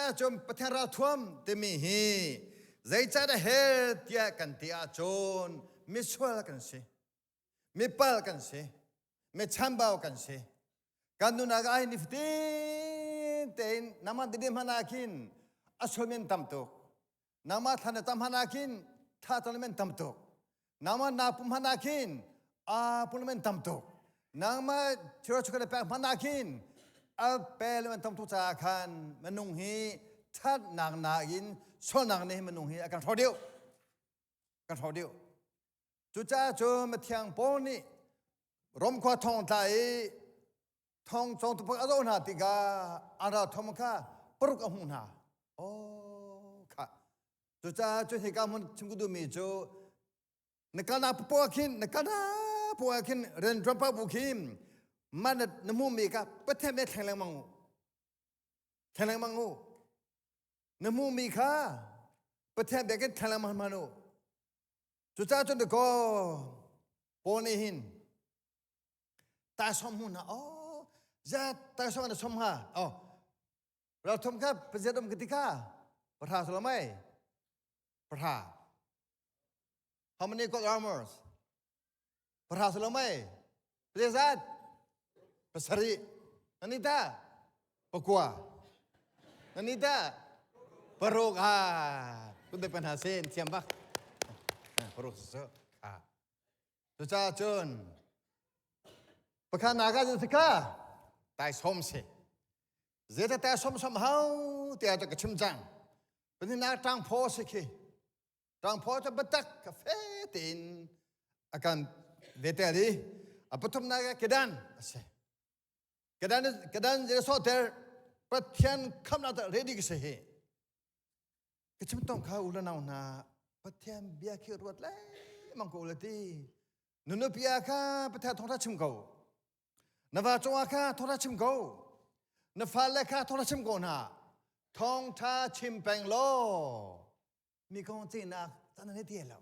Cucaah cun Pathian ralthuam timi hi zeicahdah hell tiah kan ti ahcun misual kan si. Mipal kan si. Mi chambau kan si. Kan nunak ah hin nifatin tein nangmah didi hmanh ah khin a sualmi an tam tuk. Nangmah thlan na tam hmanh ah khin thla cang men tam tuk. Nangmah naa pum hmanh ah khin aa pum men tam tuk. Nangmah thil chukhat na pek hmanh ah khin a pe le men tam tuk caah khan minung hi thatnak nain sualnak nih minung hi a kan hrawh deuh. Kan hrawh deuh. Cucaah cun Mathiang Paul nih Rom khua thong tla i thong cawngtu pakhat a zoh hna tikah an ralthawm kha paruk a hmuh hna. Oh, kha. Cucaah cun hika hmun chim ka duhmi cu na kalnak poah khin na kalnak poah khin rianṭuan pa bu khin mah na, na hmuhmi kha Pathian bia thleng lengmang u. Thleng lengmang u. Na hmuhmi kha Pathian bia khin thleng lengmang hman u. Cucaah cun dakaw Paul nih hin taisawm hmu hna oh za taisawm na som hnga oh ralthum kha pazet um ka ti kha pahra salo mai pahra how many coat armors pahra salo mai pazet pasarih nani ta pakua nani ta paruk ha kun pe pan ha sen thiam bak paruk so ha Cucaah cun pakhatnak ah cun sika taisawm si. Zeicah taisawm som hau tiah ka chim cang. Pahnihnak ṭangphaw si khi. Ṭangphaw cu biatak ka fe tein a kan vetel i a pathumnak ah kedan a si. Kedan kedan zei sawhter Pathian khamnak ready ka si hi. Ka chim tong kha u le nau hna Pathian bia khi ruat lengmang ko le ti. Na nupi ah kha Pathian thawngtha chim ko. Na va cungah kha thawngtha chim ko. Na fale kha thawngtha chim ko hna. Thawngtha chim peng law mi kong ceihnak caan na ti lo.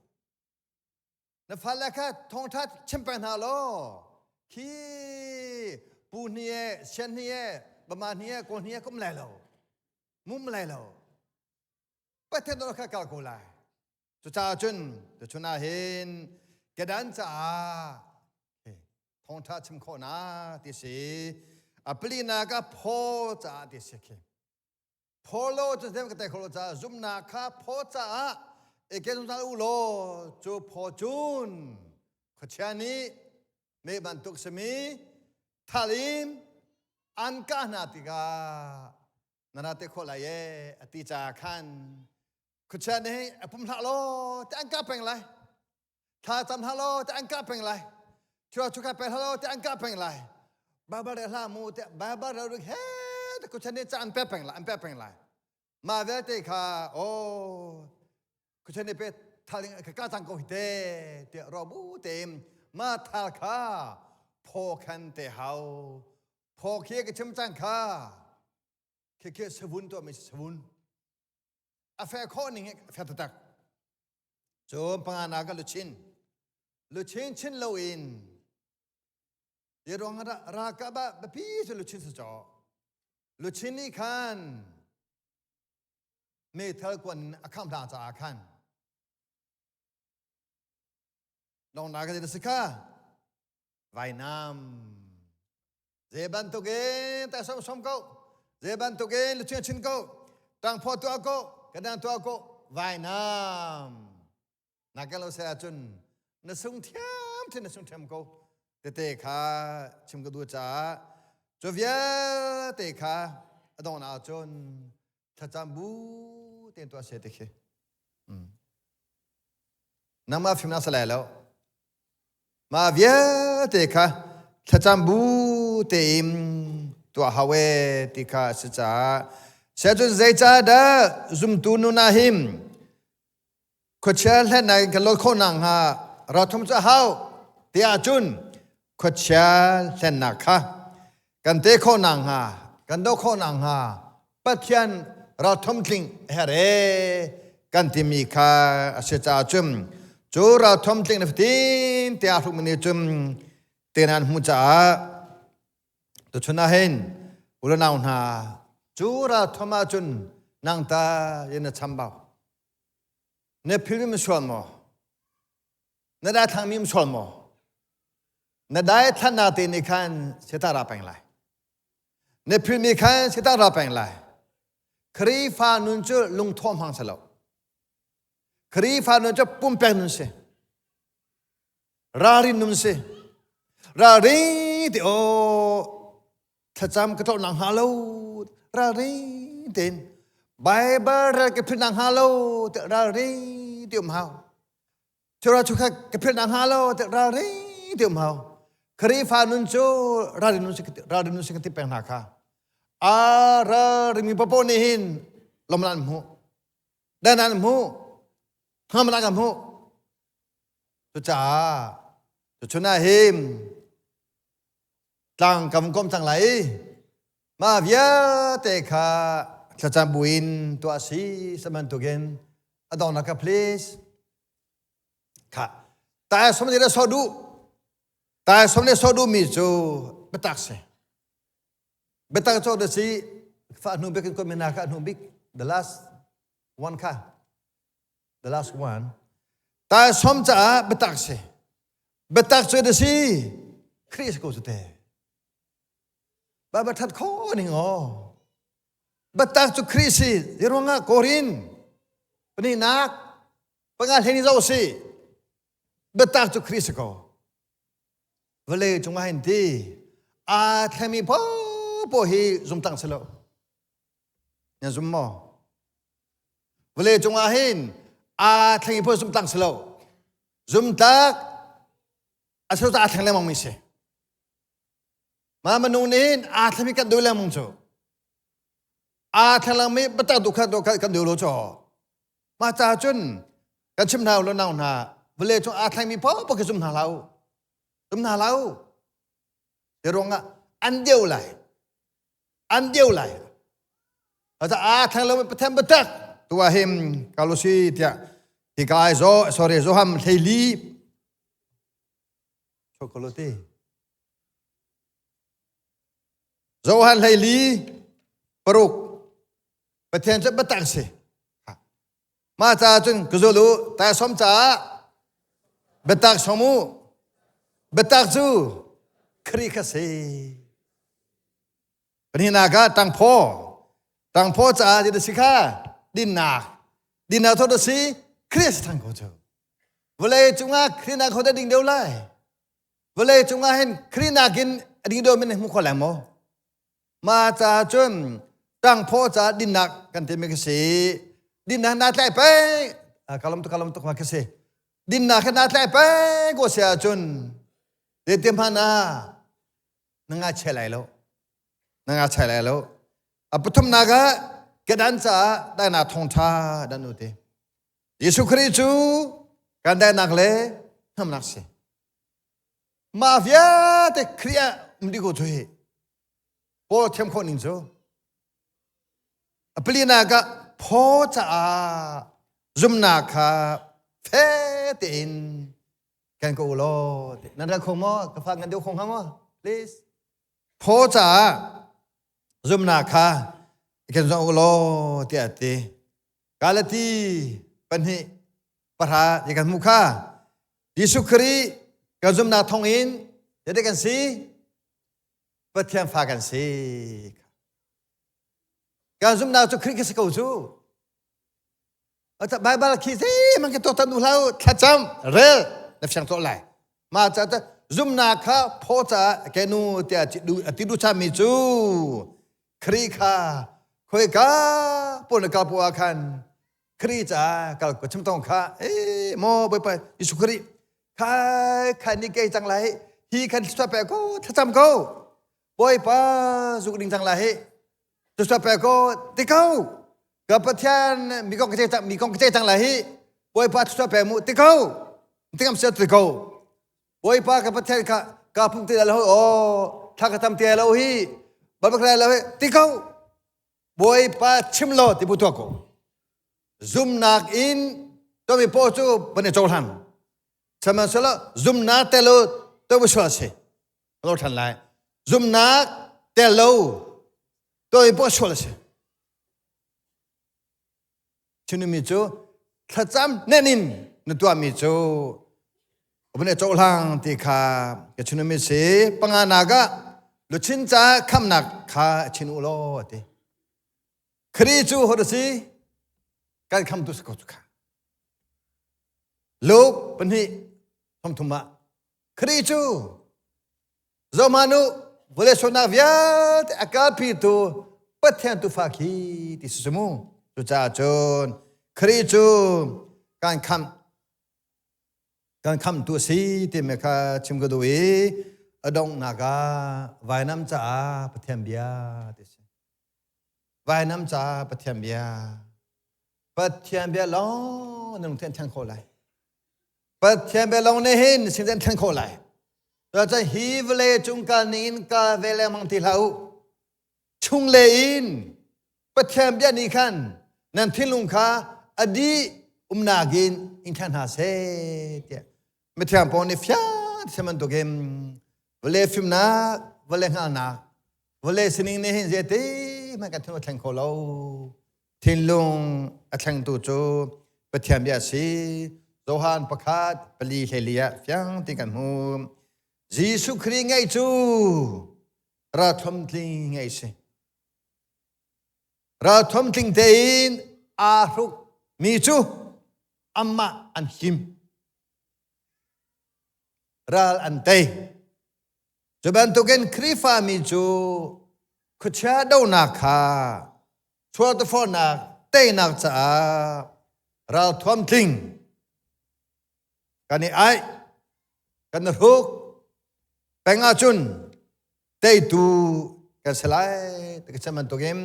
Na fale kha thawngtha chim peng hna law khi pu hni e sian hni e bama hni e kawl hni e kum lai lo. Mum lai lo. Pathian nawl kha kal ko lai. Cucaah cun tuchun ah hin kedan caah thawngṭha chim khawhnak ti si. A palinak ah phaw caah ti si khi. Phaw lo cu them ka te kho lo caah zumnak kha phaw caah i ken zungzal u law cu phaw cun khuachia nih meh bantuk simi thal in an kah hna tikah na ra te khawh lai e a ti caah khan khuachia nih a pum hlah law ti an kah peng lai thla cam hlah law ti an kah peng lai thua chu kha peng hlah law ti an kah peng lai Baibal rel hlah mu ti Baibal rel rik he ti khuachia nih ca an pe peng lai an pe peng lai mah vialte kha oh khuachia nih pe thal ka ka cang ko hi te tiah ruah bu tein mah thal kha phaw khan te hau phaw khi ka chim cang kha khi khi savun tuah mi savun a fe khawh ning a fe taktak cun pangana ka luchin luchin chin lo in Ye ruang ralkap ah biapi cu luchin si caw luchin nih khan meithal kuan a kham hna caah khan lawngna ka si kha vainam Zei bantukin tak som som ko. Zei bantukin luchin chin ko. Tang pho tuah ko. Kadang tuah ko. Vainam. Na ka lo se ahcun na sung thiam thin na sung thiam ko. Tete kha chim ka duh caah cu vialte kha a dongnak ahcun thlacam bu tein tuah se ti khi. Nangmah fimnak si lai lo. Mah vialte kha thlacam bu tein tuah hau e ti kha a si caah siahcun zeicahdah zumtu nun ah hin khuachia hlennak in kan lawt khawh nakhnga rathum cu a hau tiah cun khuachia hlennak kha kan te khawh nakhnga kan doh khawh nakhnga Pathian ralthum tling her e kan timi kha a si caah cun cu ralthum tling na fatin te aa hrukmi nih cun tenan hmu caah tuchun ah hin ulanau hna cu ralthum ah cun Nang ta yen na chambau. Na philmi ma sual maw? Na dai thangmi ma sual maw? Na dai thlan na te nih khan seta ra peng lai. Na philmi khan seta ra peng lai. Khrihfa nun cu lungthawh hmang si lo. Khrihfa nun cu pumpek nun si. Ralrin nun si. Ralring ti aw thlacam ka tlawh nak hnga lo ralring tein Bible rel ka philh nak hnga lo ti ralring ti um hau. Thura chu kha ka philh nak hnga lo ti ralring ti um hau. Khrihfa nun cu ralrin nun si ralrin nun si ka ti peng hna kha. A ralring mi papo nih hin lomlan hmu. Dan an hmu. Hngamnak an hmu. Cucaah tuchun ah hin tlang kam kom cang lai. Mah vialte kha thlacam buin tuah si sabantukin a dongnak ka please. Kha tai som le so duh tai som le so duh mi cu biatak si. Biatak cu da si fa hnu bik in ko mina kha hnu bik the last one kha The last one. Ta som caah biatak si. Biatak cu da si. Khrih si ko cu te. Ba that kho ning aw. Biatak cu Khrih si. Ziruangah Korin. Paninak. Panga hleni zo si. Biatak cu Khrih si ko. Vale cungah hin ti. A thlemi po po hi zumtang si lo. Na zum maw? Vawlei cungah hin aa thleng i phun zumtlang si lo. Zumtlak a sio aa thleng lengmang mi si. Mah minung nih hin aa thleng mi kan duh lengmang cu. Aa thleng lengmang mi biatak duh kha kan duh lo cu. Mah ca cun kan chim hna lo nau hna vawlei cung aa thleng mi paoh khi zum hna hlah u. Zum hna hlah u. Hi ruangah an deu lai. An deu lai. Ata a thang lo pathian biatak tua him kalusi tiah hika ai zo sorry zoham hleili chokoloti Johan hleili paruk Pathian cu biatak si ma ca cun ka zul u ta som caah biatak som u biatak cu Khrih kha si Pahnihnak ah tangphaw. Tangphaw caah ti si kha dinnak. Dinnak thawt a si Christ thang ko cu. Vawlei cungah Khrih nak khote ding deuh lai. Vawlei cungah hin Khrih nakin a ding deuh min hmu kho lai maw? Ma caah cun tangphaw caah dinnak kan timi ka si. Dinnak na tlai pei. Kalam tu kalam tuk ma ka si. Dinnak kha na tlai pei ko si ahcun zeitin hmanh ah na ngaichia lai lo na ngaichia lai lo a pathumnak ah kedan caah dainak thawngṭha dan u ti Jesuh Khrih cu kan dainak le hnamnak si mah vialte Khrih ah um dih ko cu hi Paul thiam khawh ning cu a palinak ah phaw caah zumnak kha fe tein Kan ko law nan ral kho maw ka fa ngan deuh kho hnga maw please phaw caah zumnak kha kan zong u law tiah a ti Galati pahnih pahra ti kan hmuh kha Jesuh Khrih kan zumnak thawng in zeidah kan si Pathian fa kan si kan zumnak cu Khrih ka si ko cu Baibal khi zeihmanh ka tuaktan duh hlah u thlacam rel na fiang tuah lai mah ca te zumnak kha phaw caah kenu tiah a ti duh mi cu Khrih kha khoika pawl na kal poah khan Khrih caah kal ko chim tong kha e maw Bawipa Jesuh Khrih khai khai ni ke cang lai hi khan thla pe ko thlacam ko Bawipa zuk ding cang lai hi thla pe ko ti ko Ka Pathian mi kong ka cang mi kong ka cang lai hi Bawipa thluachuah pe mu ti ko tingam sia ti ko Bawipa ka Pathian ka ka phung ti lo o thla ka tam ti lo hi balbak lai lo hi ti ko Bawipa chim lo ti bu tuah ko zumnak in to mi po cu ban i cohlan sihmanhsehlaw zumnak te lo to bu sual si lo than lai zumnak te lo to mi po sual si. Chunimi cu thlacam nen in na tuahmi cu vun i cohlang ti kha ka chunimi si. Panganak ah luchin ca khamnak kha chin u law a ti. Khrih cu hot a si kan khamtu si ko cu kha. Luke pahnih thongthum ah Khrih cu zohhmanh u vawlei sualnak vialte a kalpitu Pathian tufa khi ti si mu. Cucaah cun Khrih cu kan khamh kan khamhtu a si timi kha chim ka duh i a donghnak ah vainam caah Pathian bia ti si. Vainam caah Pathian bia. Pathian bia lawng na lungthin an khawh lai. Pathian bia lawng nih hin sin an thlen khawh lai. Cucaah hi vawlei cung kal ning in kal ve lengmang ti hlah u. Chung le in Pathian bia nih khan nan thinlung kha a dih umnak in in thlen hna seh tiah mithiang Paul nih fiang thiam bantukin vawlei fimnak, vawlei hngalhnak, vawlei sining nih hin zeiti hmanh kan thinlung a thleng kho lo. Thinlung a thlengtu cu Pathian bia a si. Johan pakhat pali hlei ah fiang ti kan hmu. Jesuh Khrih ngeih cu ralthum tling ngeih si. Ralthum tling tein aa hruk mi cu amah an him. Ral an tei. Cu bantukin Khrihfa mi cu khuachia donak kha chuahtafornak teinak caah ralthuam tling kan i aih kan i hruk peng ahcun teitu kan si lai ti ka chim bantukin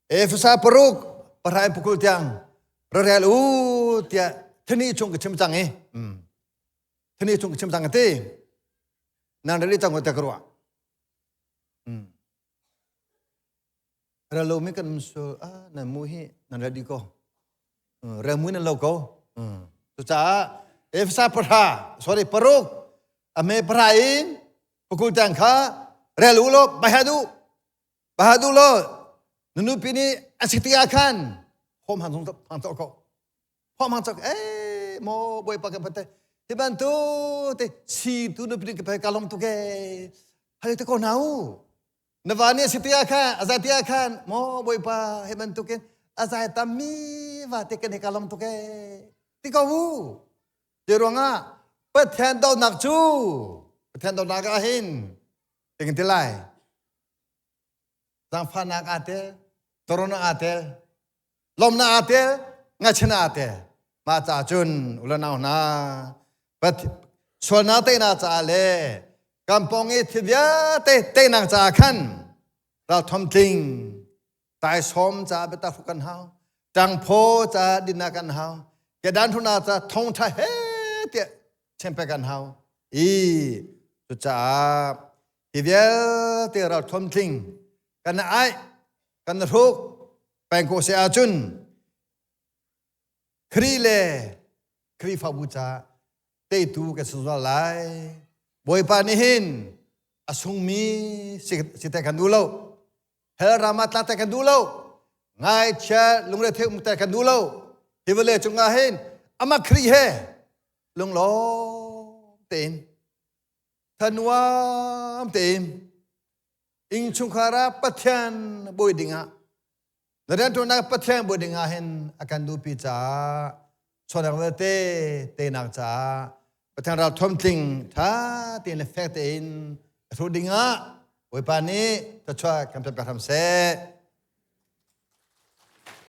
Efesa paruk pahra in pakul tiang rarel u tiah thani chung ka chim cang i thani chung ka chim cang ka ti nan rel cang ko te ka ruah. Rel lomi kan um sul ah nan mu hi nan ready ko. Rel mui nan lo ko. Cucaah Efesa pahra sorry paruk a me pahra in pakul tiang kha rel u law bahadu bahadu law na nupi nih an si tikah khan hom hang zong hang to ko hom hang chok eh mo bawipa kan pate hi bantu te si tu nupi ka pe ka lom tu ke hal te ko na u. Na va nih a si tikah khan, a zai tikah khan, maw Bawipa, hi bantukin a zai tammi vate kan hika lawm tuk ee, ti ko u. Ti ruangah Pathian donak cu, Pathian donak ah hin, ting ti lai. Zaangfahnak aa tel, toron aa tel, lawmnak aa tel, ngaihchiatnak aa tel. Mah caah cun ulanau hna, sualnak teinak caah le kan pawng i thil vialte teinak caah khan ralthawm tling taisawm caah biatak hruk kan hau, ṭangphaw caah dinnak kan hau, kedan hrunak caah thawngṭha he tiah chempek kan hau. I cucaah hi vialte ralthawm tling kan aih kan hruk peng ko seh ahcun Khrih le Khrihfabu caah teitu kan si zungzal lai. Bawipa nih hin a sungmi si te kan duh lo. Hell ram ah tlak te kan duh lo. Ngaichia lungrethei um te kan duh lo. Hi vawlei cungah hin amah Khrih he lunglawm tein thanuam tein innchungkhar ah Pathian bawi dingah na rianṭuannak Pathian bawi dingah hin a kan duhpi caah chawnak vialte teinak caah Pathian ral thuamtling ṭha tein le fek tein a hruh dingah Bawipa nih thluachuah kan pek hram seh.